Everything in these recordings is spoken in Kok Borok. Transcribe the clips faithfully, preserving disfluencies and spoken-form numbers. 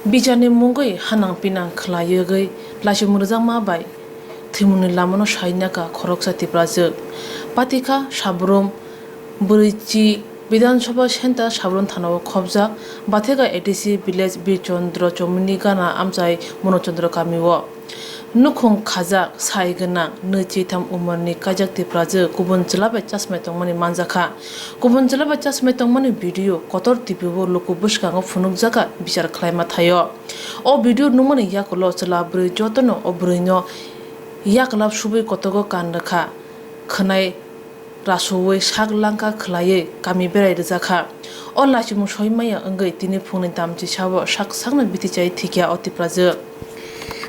Bichar ni mungwi hanang pinang khwlaiwi laichung rwjakma bai thwimungni lamano sainaka khoroksa Tiprajwk. Patikha Sabrum Bwrwichi Bidhan Sabha Center Sabrum Thanao khobjak Bathega A D C village Bir Chandra Chomini gana amchai Mono Chandra kamio. Nukhung khajak, sai gwnang, nwi chitham umorni kaijak Tiprajwk kubun chwla bai chasmai tongmani manjakha. Kubun chwla bai chasmai tongmani video kotor T V o luku bwskango phunukjakha bichar khlaima thaio. O video nukmani yakulo chwla bwrwi jotono o bwrwino yaklap subui kotogo kan rwkha. Khwnai rasuwi sak langka khwlaiwi kami berai rwjakha. O lachimung soi maya wngwi tini phungni damchi sao sak sakno biti chai thikya o Tiprajwk.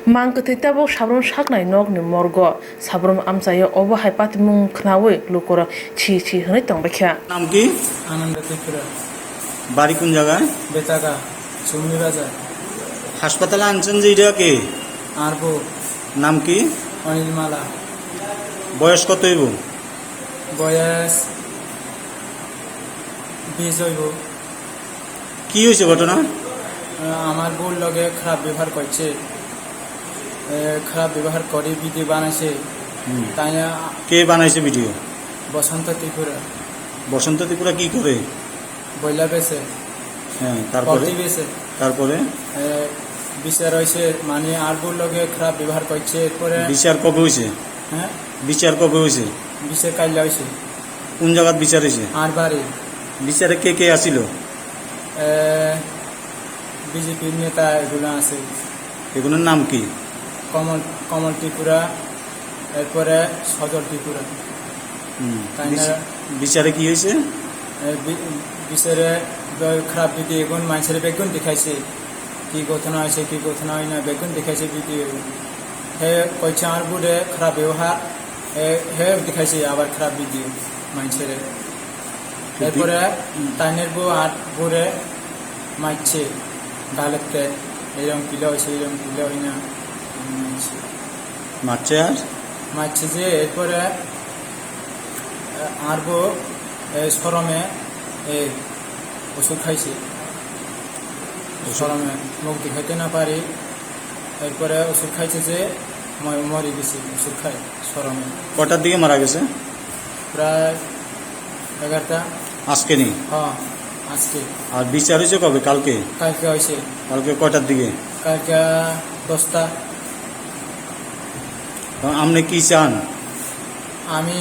Mang kwthwi tabuk Sabrum saknai nokni morgo Sabrum amchaio obo hai patimung khwnawi lukurok chi chi hwnwi tongbaikha. নাম কি? আনন্দ ত্রিপুরা। বাড়ি কোন জায়গায়? বেতাগা, চুমনি বাজার। হাসপাতালে আনছেন যে এটা কে? আর বউ। নাম কি? অনিল মালা। বয়স কত হইব? বয়স বিশ হইব। কি হয়েছে ঘটনা? আহ, আমার বউর লগে খারাপ ব্যবহার করছে। এ, খারাপ ব্যবহার করে ভিডিও বানাইছে। হুম। তাই না? কে বানাইছে ভিডিও? বসন্ত ত্রিপুরা। বসন্ত ত্রিপুরা কি করে? বইলা বেচে। হ্যাঁ, তারপরে? পটি বেচে। তারপরে? এ, বিচার হইছে, মানে, আর বউর লগে খারাপ ব্যবহার করছে, এরপরে বিচার কবে হইছে? হ্যাঁ? বিচার কবে হইছে? বিচার কাইল্লা হইছে। কোন জায়গাত বিচার হইছে? আর বাড়ি। বিচারে কে কে আসিল? এ, বিজেপির নেতা এগুলো আছে। এগুলোর নাম কি? কমল, কমল ত্রিপুরা, এরপরে সজল ত্রিপুরা। হুম। তাই না? বিচ-, বিচারে কি হয়েছে? এ, বি-, বিচারে ব-, খারাপ ভিডিও এগুন মানুষের বেগুন দেখাইছে। কি ঘটনা হয়েছে, কি ঘটনা হয় না, বেগুন দেখাইছে ভিডিও। হে কইছে আমার বুড়ে খারাপ ব্যবহার, হে, হে দেখাইছে আবার খারাপ ভিডিও মানুষের। এরপরে তাইনের বউ আর বউরে মারছে, গালেতে এরকম পিলা হয়েছে, এরকম পিলা হয় না, মারছে। মারছে আর? মারছে যে এরপরে, আহ, আর বউ, এ, শরমে, এ, ওষুধ খাইছে। ওষুধ? শরমে মুখ দেখাইতে না পারি। এরপরে ওষুধ খাইছে যে ম-, মরে গেছে, ওষুধ খাই শরমে। কটার দিকে মারা গেছে? প্রায় এগারোটা। আজকে নেই? হ্যাঁ, আজকে। আর বিচার হয়েছে কবে? কালকে? কালকে হয়েছে। কালকে কয়টার দিকে? কালকে দশটা। এখন আপনি কি চান? আমি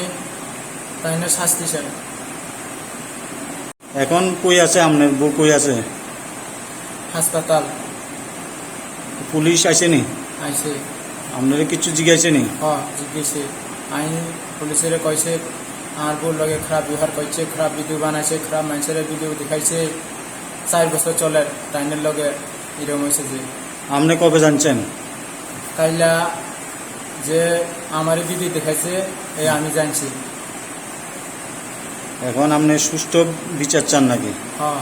তাই না শাস্তি চাই। এখন কই আছে আপনার বউ, কই আছে? হাসপাতাল। পুলিশ আইছে নি? আইছে। আপনারা কিছু জিজ্ঞাসা নি? হ, জিজ্ঞেসে। আমি পুলিশের কইছে, আমার বউর লগে খারাপ ব্যবহার করছে, খারাপ ভিডিও বানাইছে, খারাপ মানুষের ভিডিও দেখাইছে। চার বছর চলে, তাইনের লগে এরকম হয়েছে যে। আপনি কবে জানছেন? কাইলা যে আমার ভিডিও দেখাইছে, এই আমি জানছি। এখন আপনি সুষ্ঠু বিচার চান নাকি? হ্যাঁ।